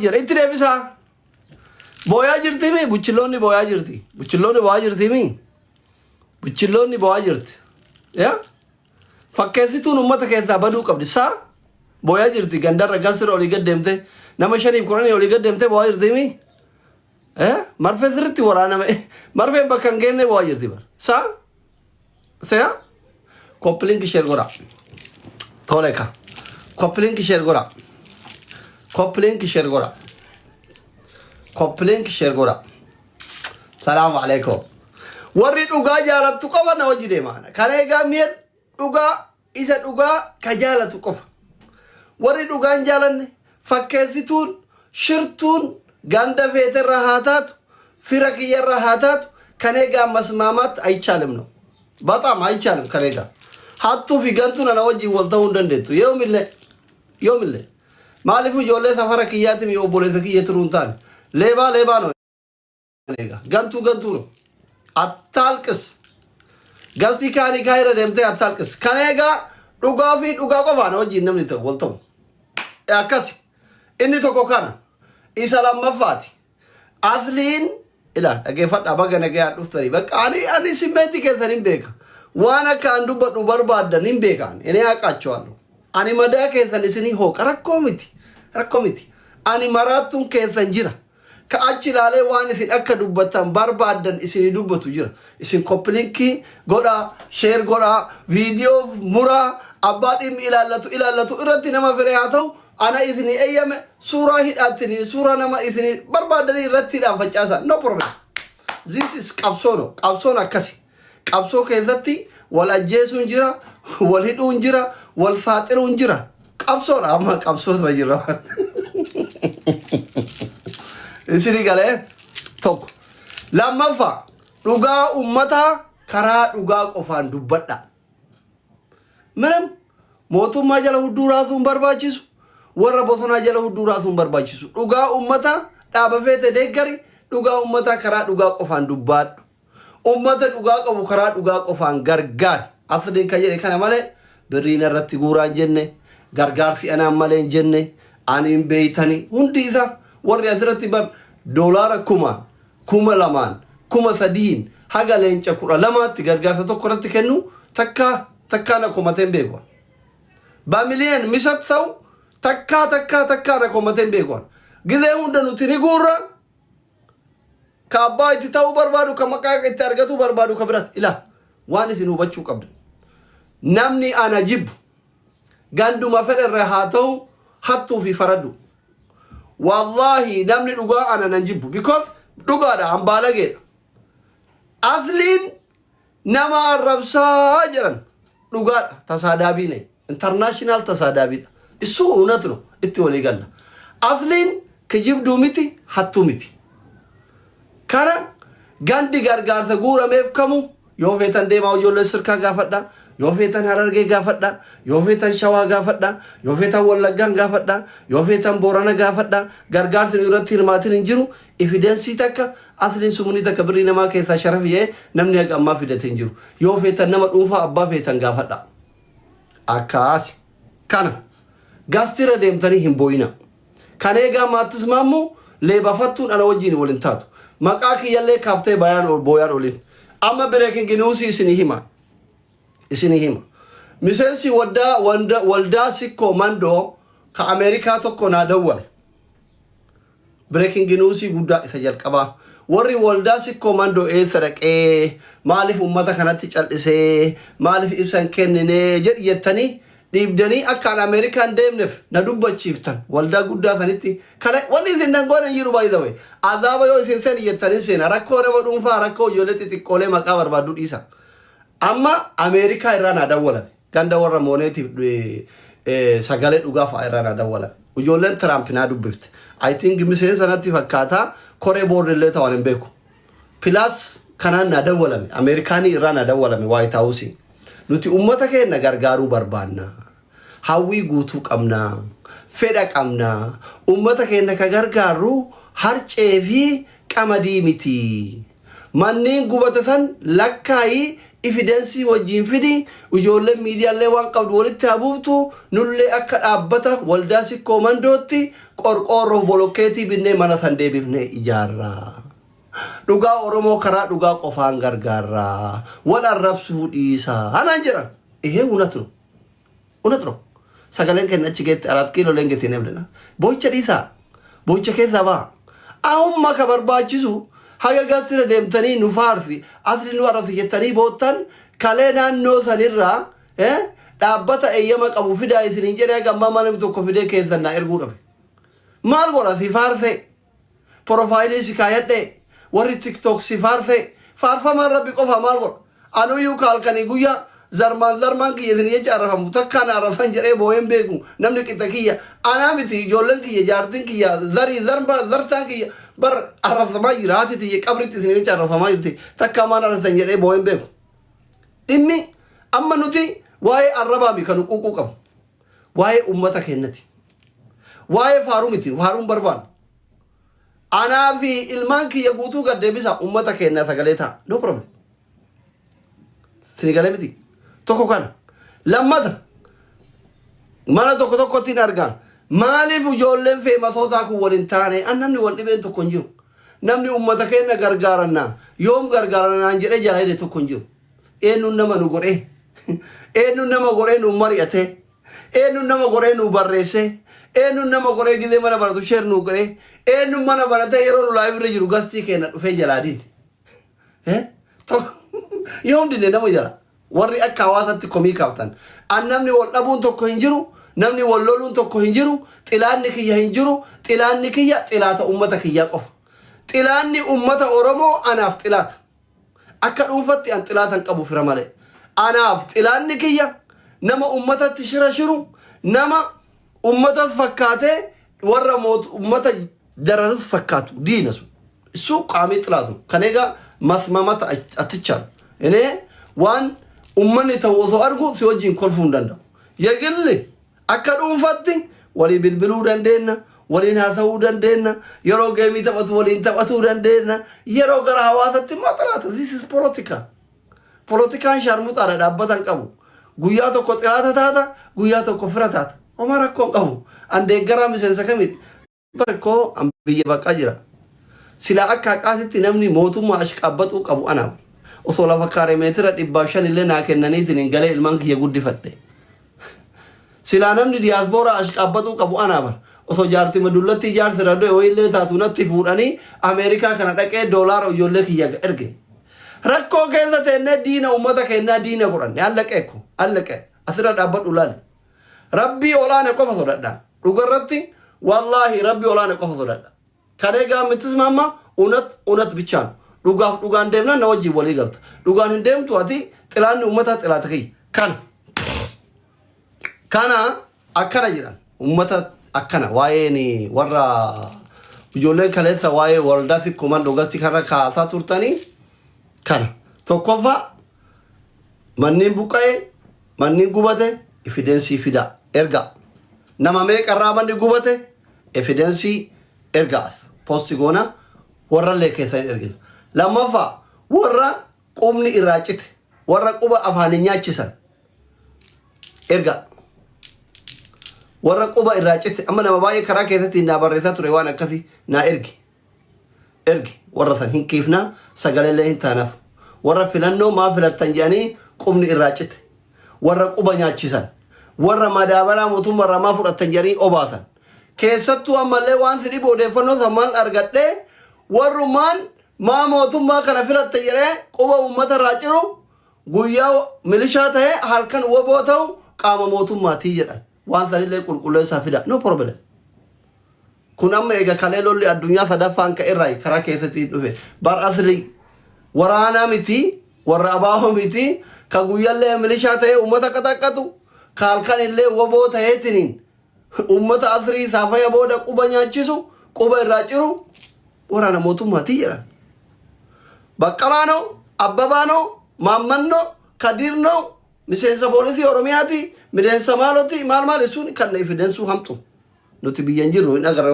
Jira itti deebisaa. Booyaa jirti mi? Buchilloonni booyaa jirti. Buchilloonni booyaa jirti mi? Buchilloonni booyaa jirti. Yaa? Fakkeessituun uummata keessaa baduu qabdi. Saa booyaa jirti gandarra gasirra olii gad deemte nama 5 fi 10 olii gad deemte booyaa jirti mi? Eh? Marfee sirriitti waraaname. Marfeen bakka hin geenne booyaa jirti bar. Saa? Seya? Copy link share godha. Tole ka. Copy link share godha. Copy link share godha. Copy link share godha. Salaamu alaikum. Warri dhugaa jaalattu qofa na wajji deema. Kana egaa mi'a dhugaa isa dhugaa ka jaalatu qofa. Warri dhugaan jaalanne fakkeessituun shirtuun ganda feeterra haa taatu, fira kiyyarra haa taatu, kan egaa መስማማት አይቻልም ነው። በጣም አይቻልም። ከኔ ጋር hattuu fi gantuun ana wajjin wal ta'uu hin dandeettu. Yoomillee yoomillee. Maaliif ijoollee safara kiyyaatiin yoo obboleessa kiyya turuu hin taane. ሌባ ሌባ ነው egaa gantuu gantuu ነው። አታልቅስ. Gastii kaanii kaayira deemtee አታልቅስ. Kana egaa dhugaa fi dhugaa qofaan wajjin namni ta'u wal ta'u. Akkasi. Inni tokko kana. Isa lammaffaati. Asliin ilaa dhaggeeffadhaa, baga nagayaan dhuftanii, bakka ani simmeetti keessan hin beeka. Waan akka an dubbadhu barbaaddan hin beekan. Inni haqaachawaallu. Ani madaa keessan isinii hooqa, rakkoo miti. Rakkoo miti. Ani maraattuun keessan jira. Ka achi ilaalee waan isin akka dubbattan barbaaddan isinii dubbatu jira. Isin copy link godhaa, share godhaa, viidiyoo muraa, abbaa dhimmi ilaallatu ilaallatu irratti nama firee haa ta'u, ana isinii eeyyame, suuraa hidhaattanii suuraa nama isinii barbaadanii irratti hidhaan facaasaa. No problem. This is qabsoo no. Qabsoon akkasi. Qabsoo keessatti wal ajjeesuun jira, wal hidhuun jira, wal saaxiluun jira. Qabsoodha, amma qabsoo irra jirra. Isinii galee tokko. Lammaffaa, dhugaa uummataa karaa dhugaa qofaan dubbadha. ምንም mootummaa jala hudduu raasuun barbaachisu, warra bosonaa jala hudduu raasuun barbaachisu. Dhugaa uummataa dhaaba feete deeggari, dhugaa uummataa karaa dhugaa qofaan dubbaadhu. Uummata dhugaa qabu karaa dhugaa qofaan gargaari. Asliin kan jedhe kana malee birriin irratti guuraan jenne, gargaarsi anaan malee hin jenne, ani hin beeytani hundi isaa warri asirratti bar doolaara 1000, 2000, 3000 haga leenca 12tti gargaarsa tokko irratti kennu takkaa takkaa na komatee hin beeku. በሚሊየን የሚሰጥ ሰው takkaa takkaa takkaa na komatee hin beeku. Gizee hunda nuti ni guurra, ka abbaa itti ta'uu barbaadu, ka maqaa itti argatuu barbaadu ka biratti ila waan isin hubachuu qabdan. Namni ana jibbu ganduma fedherra haa ta'u, hattuu fi faraddu. Wallaahi namni dhugaa ana nan jibbu because dhugaadha, an baalageedha. Asliin nama arrabsaa jedhan, dhugaadha, ተሳዳቢ ነኝ, international ተሳዳቢ dha. እሱ እውነት ነው, itti walii galla. Asliin kijibduu miti, hattuu miti. Kana gandi gargaarsa guurameef kamu yoo feetan deemaa ijoollee sirkaa gaafadha, yoo feetan Harargee gaafadha, yoo feetan Shawaa gaafadha, yoo feetan Wallaggaan gaafadha, yoo feetan Boorana gaafadha. Gargaarsi nu irratti hirmaatin hin jiru. Evidence takka asliin sumunii takka birrii namaa keessaa sharaf jee namni haga ammaa fidate hin jiru. Yoo feetan nama dhuunfaa abbaa feetan gaafadha. Akkaasi kana gastira deemtanii hin boo'ina. Kan eegaa maattis maammoo leebafattuun ana wajjin waliin taatu. Maqaa kiyyallee kaaftee bayaan booyaan olin. Amma breaking news isinii hima. Isinii hima. Miseensi waldaa waldaa Sikkoo Mandoo ka Ameerikaa tokko naa dawwale. Breaking news guddaa isa jalqabaa. Warri waldaa Sikkoo Mandoo eessa dhaqee, maaliif uummata kanatti cal'isee, maaliif ibsan kenninee jedhi jettanii dhiibdanii akka an Ameerikaan deemneef na dubbachiiftan waldaa guddaa sanitti. Kana wanni isin nan goone hin jiru, by the way. Azaaba yoo isin seeni jettanii seena, rakkoo nama dhuunfaa, rakkoo ijoollee xixiqqoolee maqaa barbaaddu dhiisa. Amma Ameerikaa irraa naa dawwalame. Ganda warra mooneetiif sagalee dhugaa fa'aa irraa naa dawwalame. Ijoolleen Tiraamp naa dubbifte. I think miseensa natti fakkaata, koree boordillee ta'an hin beeku. Plus kanaan naa dawwalame. Ameerikaanii irraa naa dawwalame, White House. Nuti uummata keenya gargaaruu barbaanna. Hawwii guutuu qabna. Fedha qabna. Uummata keenya ka gargaarru harcee fi qamadii miti. Manneen gubate san lakkaayii evidence wajjin fidi, ijoolleen miidiyaallee waan qabdu walitti habuuftu, nullee akka dhaabbata waldaa Sikkoo Mandootti qorqoorroo bolokkeetii binnee mana san deebifnee ijaarraa. Dhugaa Oromoo karaa dhugaa qofaan gargaarraa. Wal arrabsuu dhiisaa. Anaan jedhan. ይሄ እውነት ነው። እውነት ነው። Sagaleen kenna achi geette አራት ኪሎ leengetiin ebdena. Boo'icha dhiisaa. Boo'icha keessaa ba'a. Ahumma ka barbaachisu haga gasira deemtanii nu faarsi asli nu arrabsi jettanii boottan kalee naannoo sanirraa dhaabbata eeyyama qabu fidaa isiniin jedhee haga ammaa mana tokko fidee keessan naa erguu dhabe. Maal godha si faarse? Profile si kaayadhe, warri TikTok si faarse, faarfamaan Rabbi qofa maal godha? Anuyyuu kaalkanii guyyaa zarmaan zarmaan kiyya isin jecha arrafamu takkaan arrafsan jedhee boo'een beeku. Namni qixa kiyya anaa miti, ijoolleen kiyya, jaartiin kiyya, zarii zartaan kiyya bar arrafsamaa jira. Haati tiyya qabritti isin jecha arrafamaa jirti, takkaa maan arrafsan jedhee boo'een beeku. Dhimmi amma nuti waa'ee arrabaa mi kan quuquu qabu waa'ee ummata keenyati, waa'ee faaruu miti. Faaruun barbaadu anaa fi ilmaan kiyya guutuu gad deebisa, ummata keenya sagalee ta'a, no problem. Sinigalee miti? Tokko kana. Lammata, mana tokko tokkotti hin argaa, maaliif ijoolleen feemasootaa kun waliin taane? An namni wal dhibeen tokko hin jiru. Namni ummata keenya gargaarannaa, yoom gargaarannaan jedhee jala hidhe tokko hin jiru. Eenyuun nama nu godhee, eenyuun nama godhee nu mari'ate, eenyuun nama godhee nu barreesse, eenyuun nama godhee gizee mana baratu share nu godhee, eenyuun mana baratee yeroo nu live irra jiru guest keenya dhufee jalaa diine? Yoom dinne nama jala? Warri akka hawaasatti komii kaaftan, an namni wal dhabuun tokko hin jiru, namni wal loluun tokko hin jiru. Xilaanni kiyya hin jiru. Xilaanni kiyya xilaata ummata kiyyaa qofa. Xilaanni ummata Oromoo anaaf xilaata. Akka dhuunfatti an xilaata hin qabu, fira malee. Anaaf xilaanni kiyya nama ummatatti shira shiru, nama ummatas fakkaatee warra ummata dararus fakkaatu diina sun እሱ ቋሚ ጥላት ነው። ከኔ ጋር መስማማት አትቻልም። እኔ waan ummanni ta'u osoo argu si wajjin kolfuu hin danda'u. የግል akka dhuunfatti walii bilbiluu dandeenya, waliin haasa'uu dandeenya, yeroo game taphatu waliin taphatuu dandeenya, yeroo gara hawaasatti immoo xilaata. This is ፖለቲካ. Poolitikaan sharmuxaadha, dhaabbata hin qabu. Guyyaa tokko xilaata taata, guyyaa tokko fira taata. Homaa rakkoo hin qabu. An deeggaraa miseensa kamiiti? Barkoo an biyya baqaa jira. Silaa akka haqaasitti namni mootummaa ashqaabbaxuu qabu ana. Osoo lafa kaaree meetira 500 illee naa kennaniitiin hin galee ilmaan kiyya guddifadhe. Silaa namni diyaaspooraa ashqaabbaxuu qabu ana bar. Osoo jaartii madullatti ijaarsi radoo wayiillee taatu natti fuudhanii Ameerikaa kana dhaqee doolaara ijoollee kiyya erge. Rakkoo keessa teennee diina uummata keenyaa diina godhanne. Allaqee ko allaqee asirra dhaabbadhu laali. Rabbii olaane qofa sodadha. Dhugarratti wallaahi Rabbii olaane qofa sodadha. ከኔ ጋር የምትስማማ እውነት እውነት ብቻ ነው። Dhugaaf dhugaan deemnaan na wajjin walii galta. Dhugaan hin deemtu, ati xilaanni uummataa xilaata kiyya. Kana. Kana akkana jedhan uummata akkana. Waa'een warra ijoolleen kaleessa waa'ee waldaa Sikkoo dhugatti kana kaasaa turtanii kana. Tokkoffaa, manneen buqqa'e, manneen gubate evidence fidaa ergaa. Nama meeqarraa manni gubate evidence ergaas post goona, warra illee keessa hin ergina. Lammaffaa, warra qubni irraa cite, warra quba afaaniin nyaachisan erga. Warra quba irraa cite amma nama baay'ee karaa keessatti naa barreessaa ture, waan akkasii naa ergi. Ergi warra san hin kiifnaa, sagaleellee hin taanaaf. Warra filannoo maa filattan jedhanii qubni irraa cite, warra quba nyaachisan, warra madaabaraa mootummaa irraa maa fudhattan jedhanii obaasan. Keessattuu ammallee waan si dhibu odeeffannoo sammaan argadhee, warrumaan maa mootummaa kana filatte jedhee quba uummata irraa ciru guyyaa milishaa ta'e halkan woboo ta'u qaama mootummaatii jedhan. Waan sanillee qulqulleessaa fida, no problem. Kun amma eega kalee lolli addunyaa sadaffaan ka'e irraa karaa keessatti dhufe. Bar asli waraanaa miti, warra abaahoo miti, ka guyyallee milishaa ta'e uummata qaxaqqatu, ka halkan illee woboo ta'eetiniin uummata asrii saafaya booda quba nyaachisu, quba irraa ciru waraana mootummaatii jedhan. Baqqalaa ነው, Abbabaa ነው, Maamman ነው, Kadiir ነው, miseensa poolisii Oromiyaati, miseensa maaloti maal maal isuun kan evidence hamtu. Nuti biyya hin jirru, hin agarre.